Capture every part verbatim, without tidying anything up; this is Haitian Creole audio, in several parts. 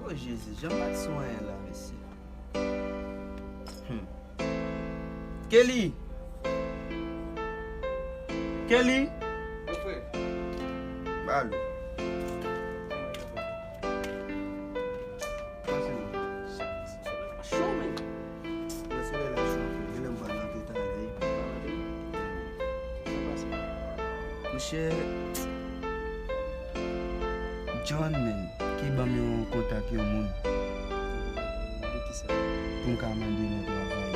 O Jezi, jan m pa t sou anyen la, mesye. Hmm. Kelly! Kelly! Wi, frè. Ba l. Pase non. Cho, men. Mwen, solèy la cho anpil. Genlè m pral rantre talè wi. Sa pase? Monchè, John, men, ki ban m yon kontak yon moun. De kisa? Pou m ka mande nan travay.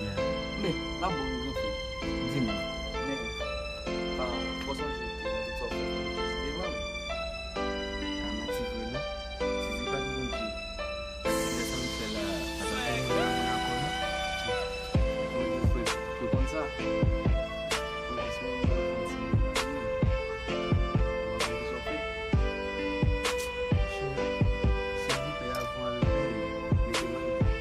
Yeah. Men, m ap bon, gran frè. Di m. Men, ah, fò sonje, tout sa w fè, fò w dezide, man. Ah, m ap di vre, non. Sezi pa t Bondye. Lè sa m fè la, pa t ap janm gen moun akò, non. Bondye, frè, ou konn sa? Bondye, se yon moun ki konn sa. Ou konn sa w fè? Monchè, silvouplè, avan l mete m andedan.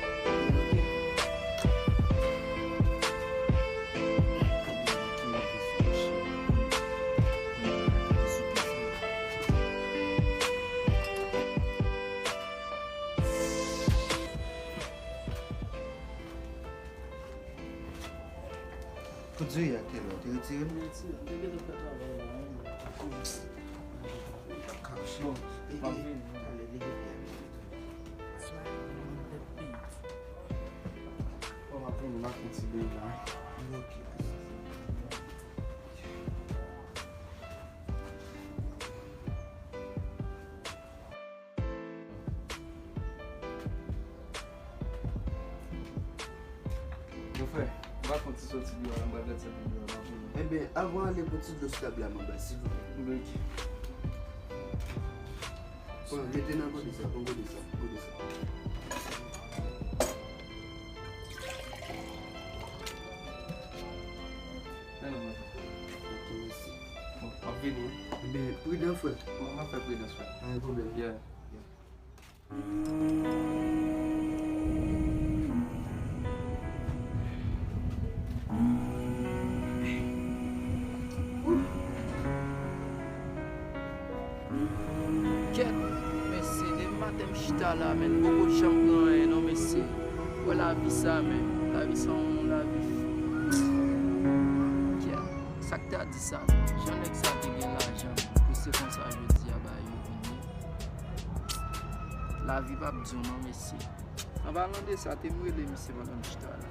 Kout zouya te la, ou te retire l? Te retire l. Te gentan fè travay la, menm. Bon, m ap vini. Talè, li gentan. Bon, m ap vini, m ap fè ti beny la. Ok. Mon frè, m pa konn si soti deyò la, m pral gad sa ki deyò la, m ap vini. Enben, avan ale, pran ti dlo sou tab la, m anba, silvouplè. Ok. Pran, mete nan gode sa, pran gode sa, gode sa. Men non, men. Ok, mèsi. Bon, m ap vini, wi. Enben, pridan, frè. Bon, m ap fè pridans, frè. Pa gen pwoblèm. Yeah. Kèt, mesye, depi maten m chita la, men m poko janm pran anyen non, mesye. Wè lavi sa, men. Lavi sa, yon lavi. Kèt, sa k ta di sa? Jan nèg sa te gen lajan, pou se konsa jodi a bagay yo vin ye. Lavi p ap di w non, mesye. An palan de sa, te m rele misye pandan m chita la.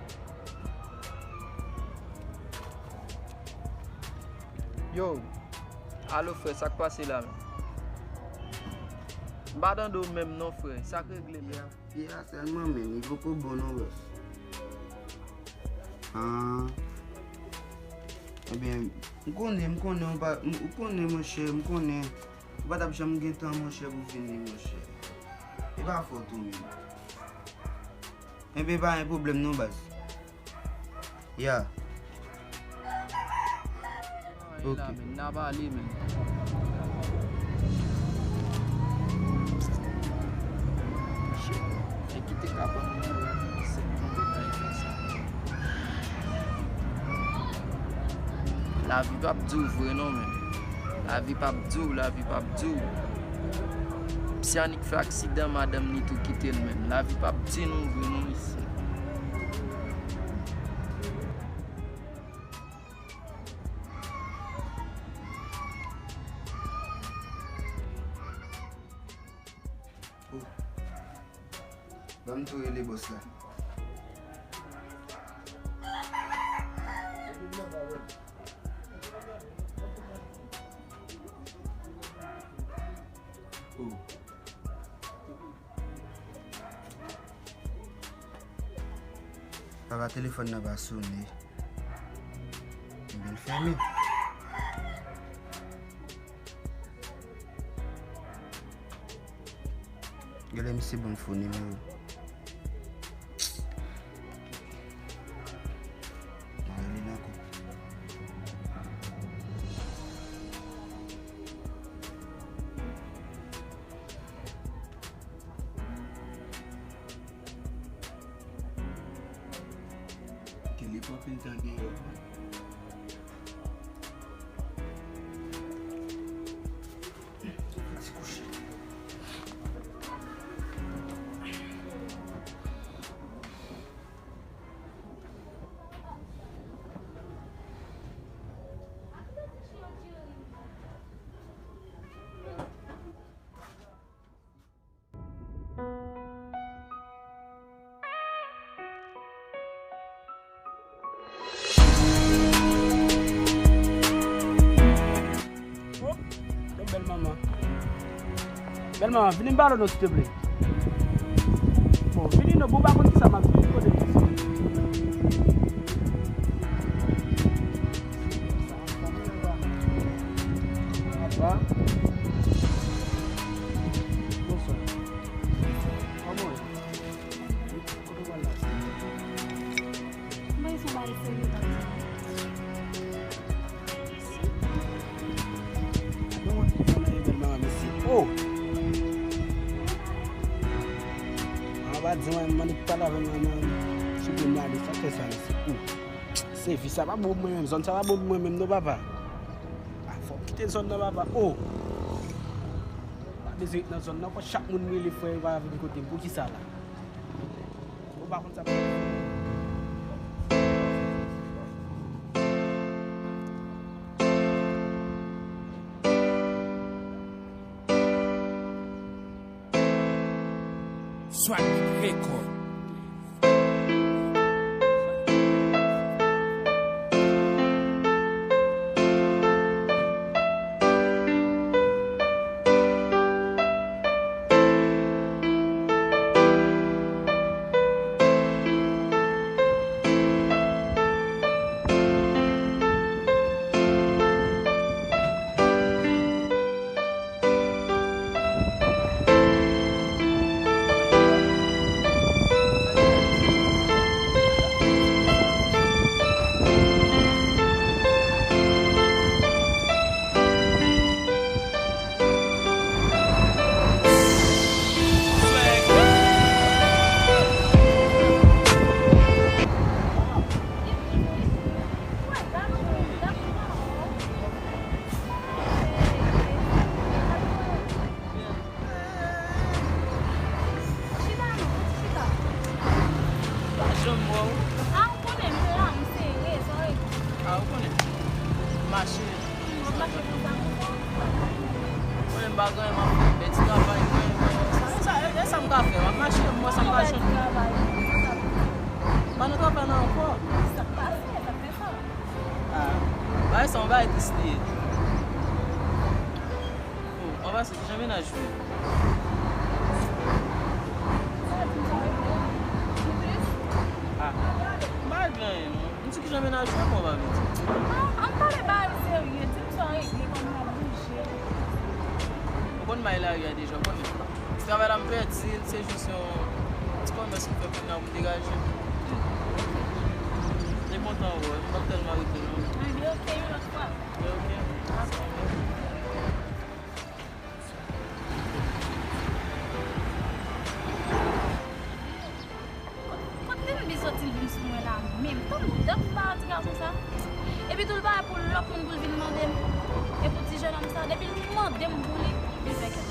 Yo, alo frè, sa k pase la menm? M pa tande w menm non frè, sa k regle menm? Pye a sèlman menm, li poko bon non bòs. Ah. Ebyen, m konnen, m konnen, ou pa, m, ou konnen monchè, m konnen. Ou pa t ap janm gen tan monchè pou vini monchè. E pa fòt ou menm. Enben pa gen pwoblèm non baz. Ya. Ok. N a pale menm. Shit. Nèg ki te ka ban m nimewo a, se konbyen bagay konsa. Lavi p ap di w vre non menm. Lavi p ap di w, lavi p ap di w. Misye annik fè aksidan, madanm li tou kite l menm. Lavi p ap di nou vre non mesye. Oh. Ban m tou rele bòs la. Oh. Papa, telefòn nan pa sone. Ebyen, l fèmen. Genlè misye ban m fo nimewo. Mwen rele l ankò. Genlè pa anpil tan deyò. Ti kouche. Oh, yon bèl manman. Bèl manman, vini m pale w non, silteplè. Bon, vini non, bon, pa konn kisa m ap di, vini kote m isi. Apa? Bonswa. Kòman w ye? Kote w pral la? Mwen se yon bagay serye, pa sa. Adan w ap di fanm nan e bèl manman mesye. Oh! An pa di mwen, mwen ki pale avè mwen, mwen, sou pou m ale, sa fè sa mesye. Oh! Se vi sa pa bon pou mwen menm, zòn sa pa bon pou mwen menm non, papa. Ah, fò m kite zòn nan, papa. Oh! Pa bezwen ret nan zòn nan, fò chak moun m rele frè yo pa vin kote m. Poukisa la? Ou pa konn sa. Swag Record. Chita non, chita. Pa janm wè w. A, ou konnen m te la, m sere, sa w vle di? A, ou konnen. Mache. M ap mache konsa, konsa. Ou konnen m pa gen anyen m ap fè, bèl ti travay mwen. Sa, sa, e, e sa m ka fè, m ap mache, m wè sa m ka jwenn. Travay. Pa nan travay la ankò. Sa k pase, sa k fè sa? A, bagay sa, yon bagay tris li ye. Oh, an pasan, kijan mennaj ou ye? Ah, m pa regle anyen, non. M di kijan mennaj ou ye, kòman w pa vle di? Ah, ann pale bagay serye. Di m sa w regle, kòman w ap bouje. Ou konn may lari a deja, ou konnen. Travay la m pèdi l, se jis yon ti kòmès m fè kounye a pou m degaje m. Te kontan wè w, m p ap tèlman rete non. Anben, ok, yon lòt fwa. Ok. Kot Lindy soti l vin sou mwen la menm? Tann dat m pa wè ti gason sa. Epi tou l pa wè pou lòt moun pou l vin mande m. E pou ti jennonm sa, depi l mande m pou li, li fè kèk